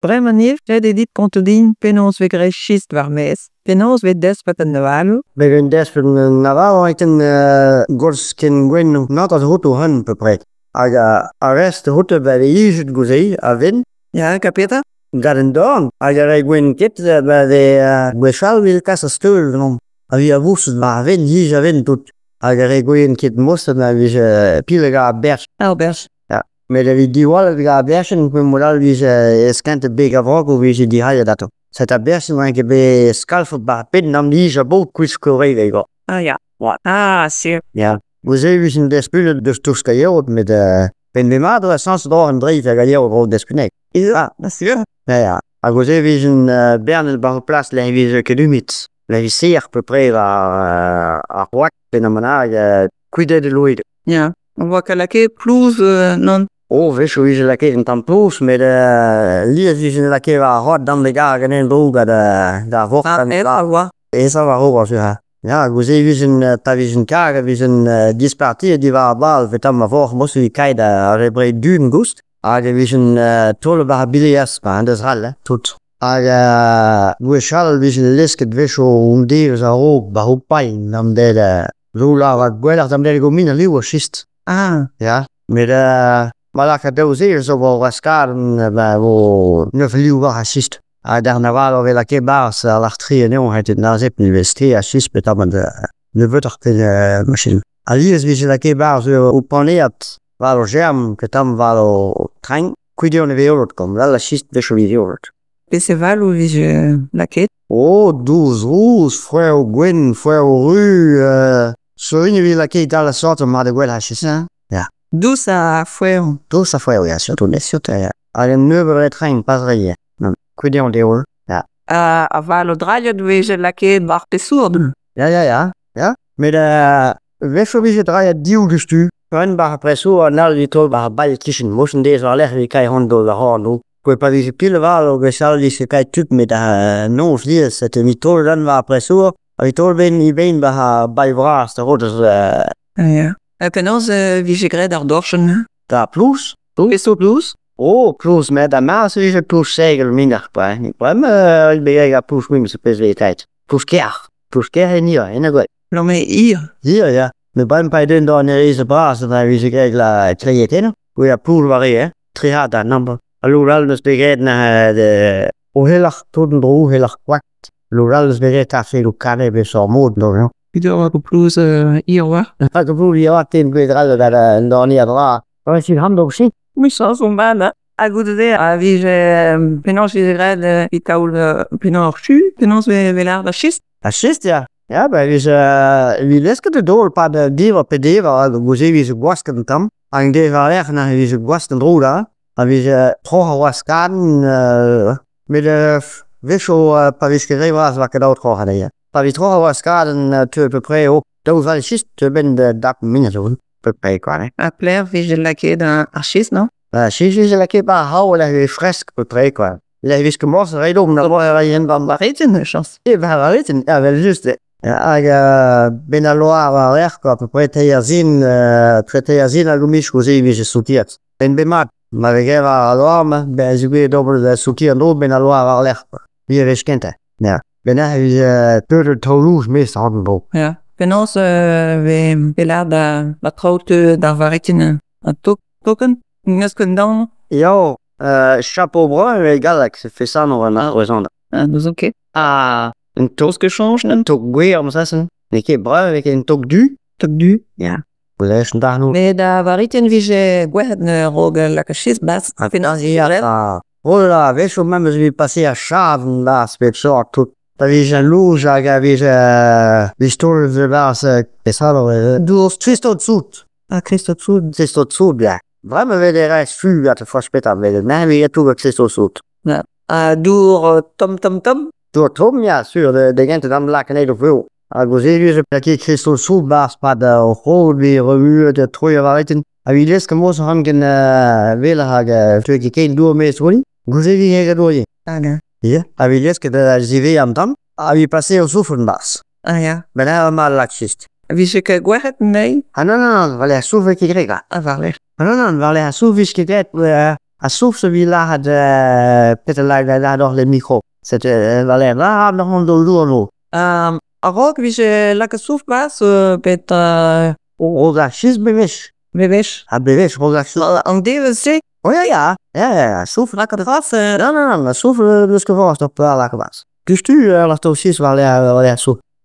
Bremañ eo ret eo dit kontañ din penaos 'vez graet chistr war maez. Penaos 'vez dasparzhet an avaloù ? Bet vez dasparzhet an avaloù ken gos ken gwenn mat a zo hon bepred. Hag ar rest c'houto ba vez gouze a-benn. Ya, hag petra ? Gant an dorn hag ar re gwenn ket ba vez gwechall 'veze kas ar skeul ganeomp. Ha vi a vourset war a-benn, hir a-benn tout. Hag ar re gwenn ket morse ma vije pilet gant ar berz. Ar berz. Ya. Met evit diwall gant ar berchenn mod all 'vije eskentet beg ar broc'h 'vije dic'hailhet atav. Set' ar berchenn 'oa ket bet skalfet 'ba ar penn an nij a-bouez koulskoude kwa. Ah ya. Ah sur. Ya. Neuze e vijent dastumet deus Touskailhod met penn mat 'oa sañset ober an dreiz hag a yeo ro dastumet. Ya, sur. Ya ya. Hag neuze e vijent bernet 'ba ur plas lec'h e vije ket umid. Lec'h e sec'h peupred ar c'hoad penaos kuitaet e loened. Ya. On voa ket lakaet plouz nann. Oh, a-wechoù e vije lakaet un tamm plouz met lies e vije lakaet war ar c'hoad dam da garg an endro gant ar voc'h. Ah, a oa. Aesoc'h war ober sur ha. Ya, goude e vijent pa vijent karget e vijent dispartiet diwar ar bal evit ma voc'h morse evit kaeat ar re bred du goust. Hag e vijent taolet war ar bilhaz 'ba an deus all hein, tout. Hag gwechall e vije lesket 'wechoù un devezh a-raok 'ba ho paen an deiz zo lâret gwelloc'h d'an deiz gomin al liv ar chistr. Ah. Ya, met ma lakaat daou zevezh zo 'vo waskadenn ba 'vo neuf liv war ar chistr. Ha d'ar aval 'vez lakaet 'barzh ar lac'h-tre anezhañ hetet neuze 'vez tre ar chistr peotramant nebeutoc'h machin. Alies e vije lakaet 'barzh ur panead war o germ peotramant war o train kuit eo ne vez kwa, ar chistr 'wechoù 'vez yolet. Peseurt avaloù 'vije lakaet ? Oh, dour rous, foeroù gwenn, foeroù ruz, seurt e vez lakaet all a sort mat eo gwell ar chistr. Ya. Dous ar foeroù. Dous ar foeroù, ya, surtout, surtout, ya. Hag un nebeud re train, pas re ya. Nann, kuit eo an deol, ya. Avaloù drailhet 'vije lakaet war peseurt ? Ya, ya, ya, ya. Met a-wechoù e vije drailhet div diouzhtu. Un 'ba ar presour, an all evit taol 'ba ar bailh e-kichen. Mosten an deiz war-lerc'h evit kae c'hoant d'ober c'horn-bro. Pa vije pil a-walc'h gwechall 'vije kaeet tud met noz lies setu evit taol unan war ar presour evit taol eben eben 'ba ar bailh vras da c'hortoz. Ya. Ha penaos e vije graet ar dorchenn ? Da plouz. Peseurt plouz ? Oh, plouz met ha ma'z e vije plouz segel minoc'h kwa. Bremañ eo ar plouz memes pezh 'vez graet. Plouz kerc'h. Plouz kerc'h en hir, en gwell. Non mais hir. Hir, ya. Met bremañ pa eo deuet an erez bras e vije graet la treiet Goude ar plouz war hein. Trehad an amzer. Al lod all 'neus bet graet neuze uheloc'h, tout en dro uheloc'h koad. Lod all 'neus bet graet tafedoù kalet peseurt mod neuze. Petra oa ar plouz hir oa ? Ar plouz hir oa ken gwech all gant an dorniad vras. Michañs zo mat hein. Ha goude-se a vije penaos 'vije graet evit taol penaos ar chu, penaos 'vez lâret ar chistr ? Ar chistr ya. Ya ba e vije evit lesket da daol 'pad dever pe dever hag goude e vije gwasket un tamm. Hag an deiz war-lerc'h neuze e vije gwasket an dro da. A vije troc'h ar waskadenn met 'wechoù pa vez ket re vras 'oa ket dav troc'hañ anezhi. Pa vez troc'h ar waskadenn teu à peu près oh daou vall chistr teu 'benn da dap muioc'h zo peupre kwa hein. Ha pelec'h 'vije lakaet ar chistr non ? Ar chistr 'vije lakaet 'ba ar c'hav lec'h e vez fresk peupre kwa. Lec'h e vez ket morse ret War ar chañs. War ar wezenn, evel-just. Hag 'benn al loar war-lerc'h kwa, à peu près teir zin, tre teir zin hag ur miz goude e vije soutiet. En bet mat, ma vez graet war al loar-mañ, ben ez eo bet d'ober da soutier an dro 'benn al loar war-lerc'h kwa. Vi a wech kentañ, ya. Benn aze e vije teulet taol-noz 'maez an dro. Ya. Penaos 'vez lâret da traoù teu d'ar varretenn an tokenn ? N'eus ket daon ? Ya, chapeau brun e galleg, se fait ça normalement brezhoneg. Ah, n'ouzon ket. Ah, un Penaos ket chañj un tog gwer amzer N'eo ket brun, n'eo ket un tog du. Tog du. Ya. Met da varritenn 'vije gwelet a-raok lakaat chistr 'barzh. Penaos e ret. Ah, oh là, a-wechoù memes evit paseañ ar chadenn 'barzh pep sort tout. Pa vije al louz hag a vije distaolet e-barzh peseurt Dour. Kristod-soud. Ah, Kristod-soud. Kristod-soud, ya. Bremañ e vez re fu at forzh petra met neuze e tout Kristod-soud. Ha dour tomm-tomm-tomm ? Dour tomm, ya, sur, da gentañ dam lakaat anezho vev. Hag o zevez lakaet Kristod-soud 'barzh 'pad o c'hod pe remuet troiñ ar varritenn. Ha evit lesk moz a ranken wel hag teu ket ken dour maez roiñ. Gouzeviñ eo dour Hag Ya, ha evit lesk da ziwezhañ an tamm, ha evit pase o soufr 'barzh. Ah ya. Ben eo mat lak chistr. Vije ket gwerc'het anezhi ? Ah non, non, non, war-lerc'h soufr ket graet. Ah, war-lerc'h. Ah non, non, war-lerc'h soufr 'vije ket graet. Ha souf se vi lâret petra lâret doc'h le mikro. Setu war-lerc'h lâret an dour no. A-raok 'vije lakaet souf 'barzh bet Rog ar chiz bewech. Bewech. Ha bewech rog ar chiz. An devezh-se? Oh ya ya, ya ya, souf Lakaat 'ras Non, non, non, souf n'eus ket forzh d'ober lakaat 'barzh. Kustu lakaat chiz war-lerc'h war-lerc'h souf.